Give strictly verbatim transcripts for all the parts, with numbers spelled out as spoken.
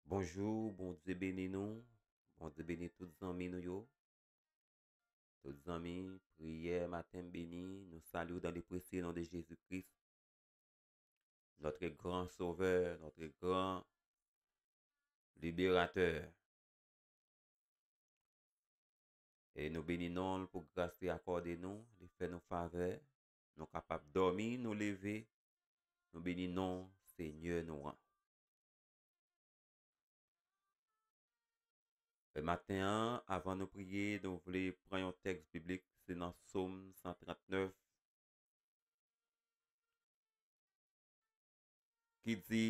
Bonjou, Bondye beni nou. Bondye beni tout zanmi nou yo. Tout zanmi, priyè maten beni. Nou salye w dans le précieux nom de Jésus-Christ, notre grand Sauveur, notre grand Libérateur. E nou beni non l pou gras li akòde nou, li fè nou favè, nou kapab dòmi, nou leve, nou beni non Senyè nou an. E maten an, avan nou priye, nou vle pran yon tèks biblik, se nan Sòm san trannèf, ki di,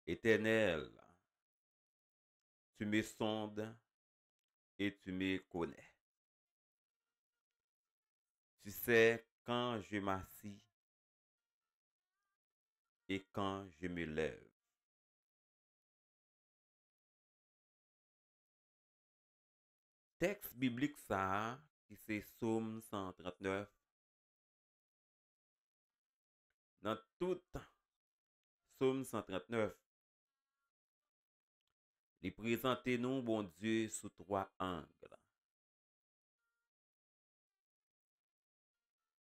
Éternel, tu me sondes et tu me connais. Tu sais quand je m'assis et quand je me lève. Tèks biblik sa a, ki se Sòm san trannèf, nan tout Sòm san trannèf, li prezante nou Bondye sou twa ang.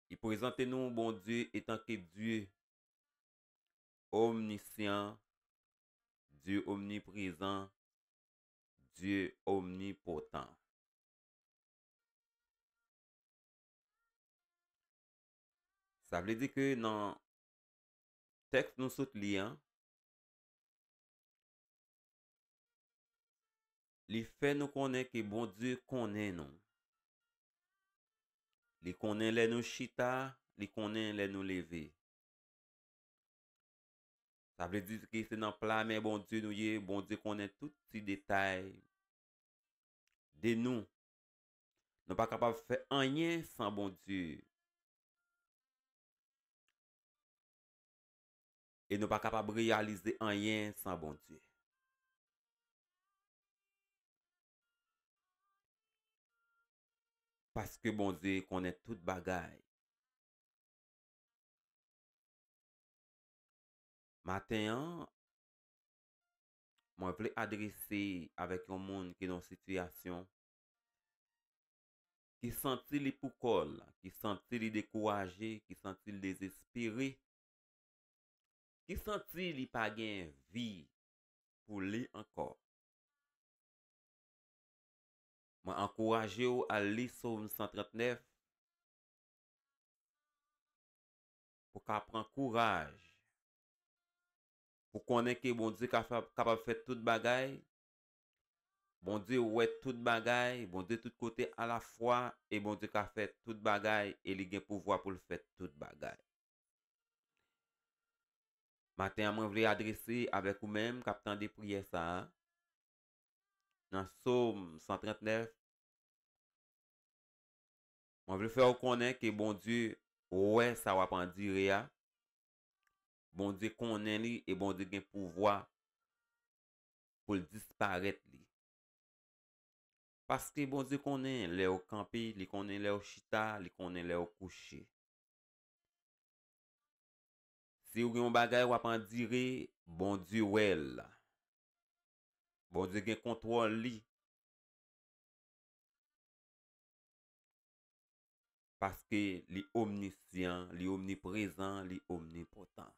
Li prezante nou Bondye etanke Dye omnisyan, Dye omniprezan, Dye omnipotan. Sa vle di ke nan tèks nou sot li an, li fè nou konnen ke Bondye konnen nou. Li konnen lè nou chita, li konnen lè nou leve. Sa vle di ke se nan pla men Bondye nou ye, Bondye konnen tout ti detay de nou. Nou pa kapab fè anyen san Bondye. E nou pa kapab reyalize anyen san Bondye. Paske Bondye konnen tout bagay. Maten an, mwen vle adrese avèk yon moun ki nan yon sitiyasyon, ki santi li pou kò l, ki santi li dekouraje, ki santi li dezespere, ki santi li pa gen vi pou li ankò. Mwen ankouraje w al li Sòm san trannèf pou ka pran kouraj, pou konnen ke Bondye ka fè, kapab fè tout bagay. Bondye wè tout bagay, Bondye tout kote alafwa, e Bondye ka fè tout bagay, e li gen pouvwa pou l fè tout bagay. Maten an, mwen vle adrese avèk ou menm k ap tande priyè sa a, nan Sòm san trannèf, mwen vle fè w konnen ke Bondye wè sa w ap andire a, Bondye konnen li e Bondye gen pouvwa pou l disparèt li. Paske Bondye konnen lè w kanpe, li konnen lè w chita, li konnen lè w kouche. Si w gen yon bagay w ap andire, Bondye wè l. Bondye gen kontwòl li. Paske li omnisyan, li omniprezan, li omnipotan.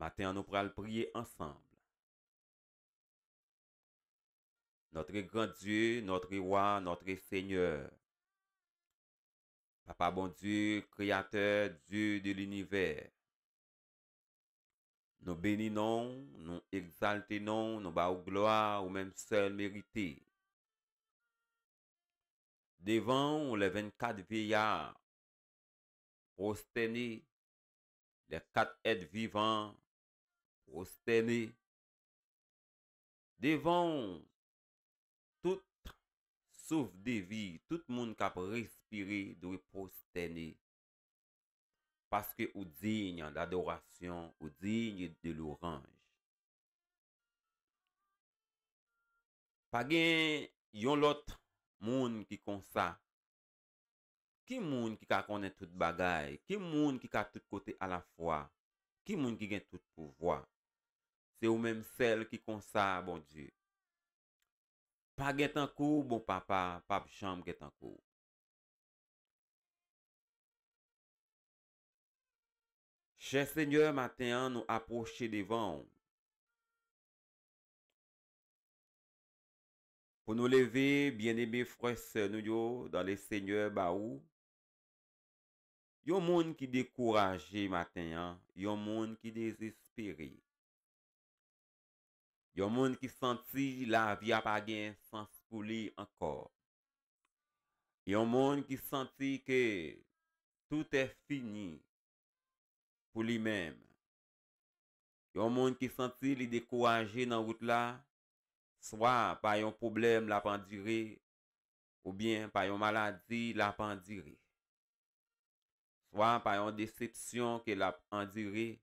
Maten an, nou pral priye ansanm. Notre grand Dieu, notre roi, notre Seigneur. Papa Bondye, kreyatè, Dye de linivè. Nou beni non w, nou egzalte non w, nou ba w glwa, ou menm sèl merite. Devan w, lè vennkat vyeyar pwostène, lè kat èt vivan pwostène. Devan w, tout souf de vi, tout moun k ap respire dwe pwostène. Paske ou digne d'adoration, ou digne de louange. Pa gen yon lòt moun ki konsa. Ki moun ki ka konnen tout bagay? Ki moun ki ka tout kote alafwa? Ki moun ki gen tout pouvwa? Se ou menm sèl ki konsa, Bondye. Pa gen tankou w, bon Papa, p ap janm gen tankou w. Chè Senyè, maten an, nou apwoche devan w pou nou leve, byeneme frè sè nou yo, dans le Seigneur, ba ou. Yon moun ki dekouraje maten an, yon moun ki dezespere. Yon moun ki santi lavi a pa gen sans pou li ankò. Yon moun ki santi ke tout est fini pou li menm. Yon moun ki santi li dekouraje nan wout la, swa pa yon pwoblèm l ap andire, oubyen pa yon maladi l ap andire, swa pa yon desepsyon ke l ap andire.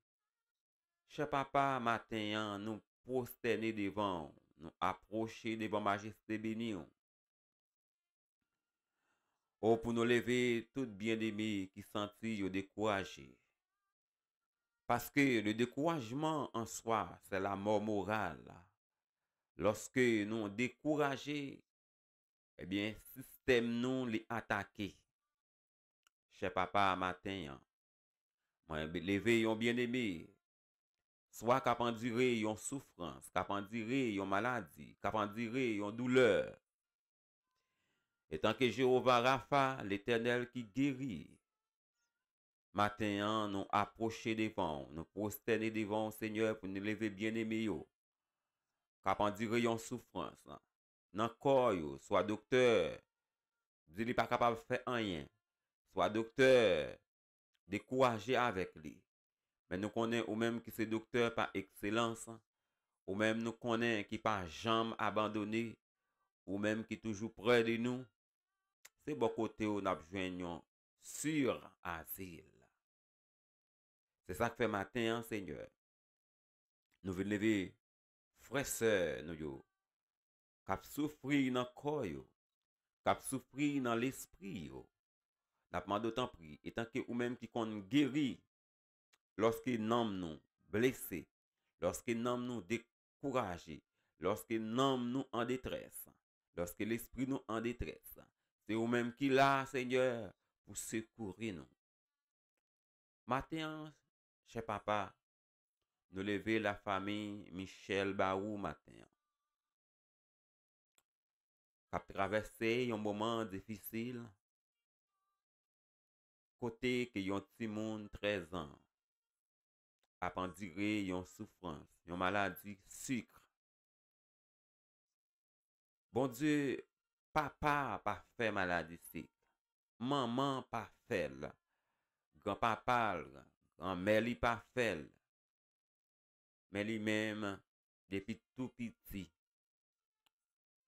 Chè Papa, maten an, nou pwostène devan w, nou apwoche devan majeste beni w. O, pou nou leve tout byeneme ki santi yo dekouraje. Paske le découragement en soi, c'est la mort morale. Lòske nou dekouraje, ebyen, sistèm nou li atake. Chè Papa, maten an, mwen leve yon byeneme, swa k ap andire yon soufrans, k ap andire yon maladi, k ap andire yon doulè. Etanke Jewova Rafa, Letènèl ki geri, maten an, nou apwoche devan w, nou pwostène devan w, Senyè, pou nou leve byeneme yo k ap andire yon soufrans nan kò yo, swa doktè di li pa kapab fè anyen, swa doktè dekouraje avèk li. Men nou konnen ou menm ki se doktè pa ekselans, ou menm nou konnen ki pa janm abandone, ou menm ki toujou prè de nou, se bò kote w n ap jwenn yon sur azil. Se sa k fè maten an, Senyè, nou vin leve frè sè nou yo k ap soufri nan kò yo, k ap soufri nan lespri yo. N ap mande w tanpri, etanke ou menm ki konn geri, lòske nanm nou blese, lòske nanm nou dekouraje, lòske nanm nou an detrès, lòske lespri nou an detrès, se ou menm ki la, Senyè, pou sekouri nou. Maten an, chè Papa, nou leve lafanmi Michel ba ou maten an, k ap travèse yon moman difisil, kote ke yon timoun trèz an ap andire yon soufrans, yon maladi sik. Bondye, papa pa fè maladi sik. Manman pa fè l. Granpapa l, granmè li pa fè l. Men li menm, depi tou piti,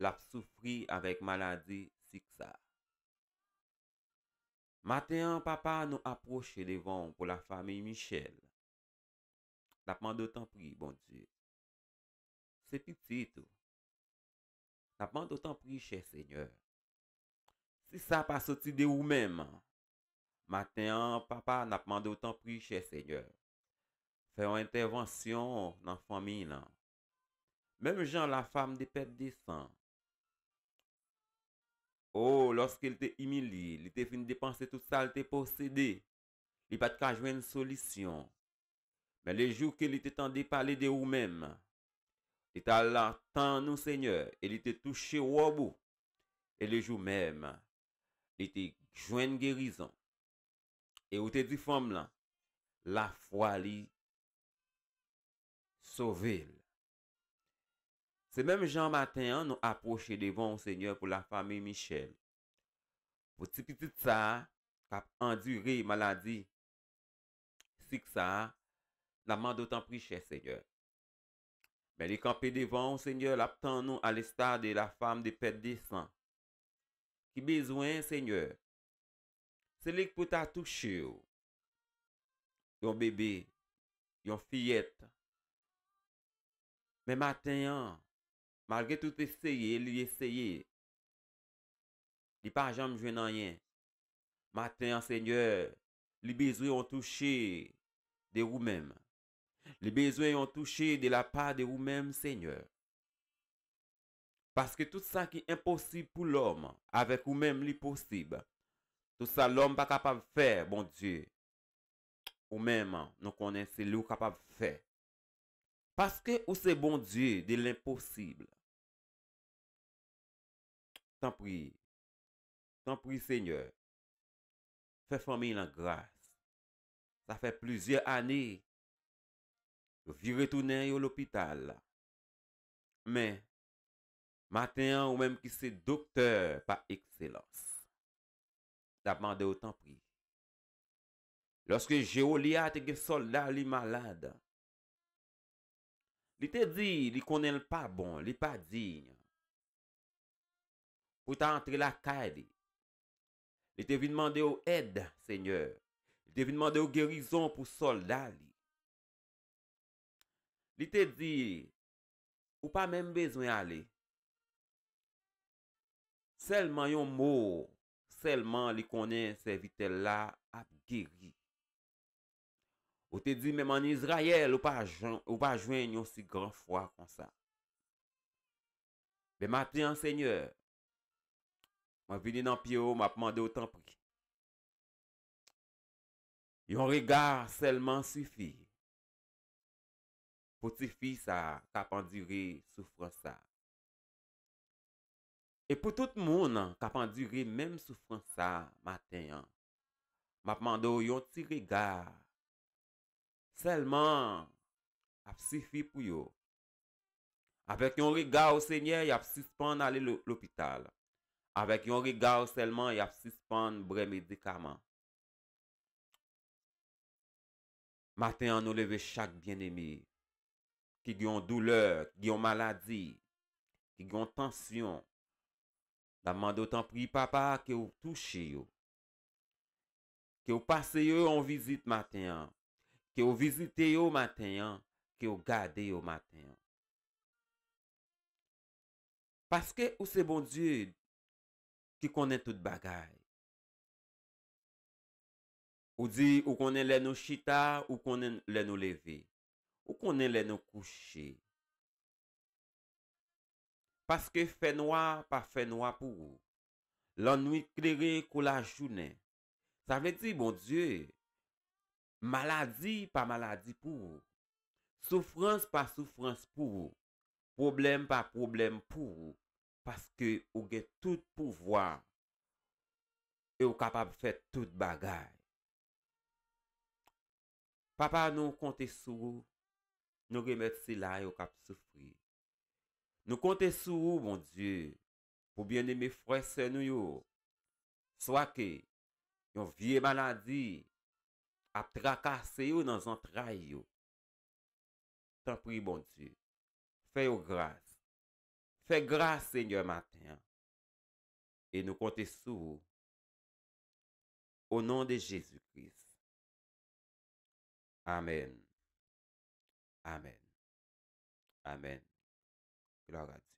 l ap soufri avèk maladi sik sa a. Maten an, Papa, nou apwoche devan w pou lafanmi Michel. N ap mande w tanpri, Bondye. Se pitit ou. N ap mande w tanpri, chè Senyè. Si sa pa soti de ou menm, maten an, Papa, n ap mande w tanpri, chè Senyè, fè yon entèvansyon nan fanmi lan. Menm jan la femme de perte de sang. O, lòske l te imilye, li te fin depanse tout sa l te posede, li pa t ka jwenn solisyon. Men lejou ke li te tande pale de ou menm, li t al tann ou, Senyè, e li te touche wòb ou. E lejou menm, li te jwenn gerizon. E ou te di fanm lan, lafwa li sove l. Se menm jan maten an, nou apwoche devan w, Senyè, pou lafanmi Michel. Pou ti pitit sa a k ap andire maladi sik sa a, n ap mande w tanpri, chè Senyè. Men li kanpe devan w, Senyè, l ap tann ou, à l'instar de la femme de perte de sang ki bezwen, Senyè, se li k pou ta touche w. Yon bebe, yon fiyèt. Men maten an, malgre tout eseye li eseye, li pa janm jwenn anyen. maten an, Senyè, li bezwen yon touche de ou menm. Li bezwen yon touche de la pa de ou menm, Senyè. Paske tout sa ki enposib pou lòm, avèk ou menm li posib. Tout sa lòm pa kapab fè, Bondye, ou menm, nou konnen se li ou kapab fè. Paske ou se Bondye de lenposib. Tanpri, tanpri, Senyè, fè fanmiy lan gras. Sa fè plizyè ane yo vire tounen yo lopital. Men, maten an, ou menm ki se doktè pa ekselans, n ap mande w tanpri. Lòske Jewolia te gen sòlda li malad, li te di li konnen l pa bon, li pa diy pou ta antre lakay li. Li te vin mande w èd, Senyè. Li te vin mande w gerizon pou sòlda li. Li te di, ou pa menm bezwen ale. Sèlman yon mo, sèlman li konnen sèvitè l la ap geri. Ou te di menm ann Izrayèl, ou pa jwenn, ou pa jwenn yon si gran fwa konsa. Men maten an, Senyè, mwen vini nan pye w, m ap mande w tanpri. Yon rega sèlman sifi pou tifi sa a k ap andire soufrans sa a. E pou tout moun k ap andire menm soufrans sa a maten an, m ap mande w yon ti rega sèlman ap sifi pou yo. Avèk yon rega w, Senyè, y ap sispann ale lo-, lopital. Avèk yon rega w sèlman, y ap sispann bwè medikaman. Maten an, nou leve chak byeneme ki gen yon doulè, ki gen yon maladi, ki gen yon tansyon. N ap mande w, tanpri, Papa, ke w touche yo. Ke w pase yo yon vizit maten an. Ke w vizite yo maten an. Ke w gade yo maten an. Paske ou se Bondye ki konnen tout bagay. Ou di ou konnen lè nou chita, ou konnen lè nou leve. Ou konnen lè nou kouche. Paske fènwa pa fènwa pou ou. Lannwit klere kou lajounen. Sa vle di, Bondye, maladi pa maladi pou ou. Soufrans pa soufrans pou ou. Pwoblèm pa pwoblèm pou ou. Paske ou gen tout pouvwa e ou kapab fè tout bagay. Papa, nou konte sou ou. Nou remèt sila yo k ap soufri. Nou konte sou ou, Bondye, pou byeneme frè sè nou yo, swa ke yon vye maladi ap trakase yo nan zantray yo. Tanpri, Bondye, fè yo gras. Fè gras, Senyè, maten an. E nou konte sou ou. O non de Jezi Kris. Amèn. Amèn. Amèn. Glwa a Dye.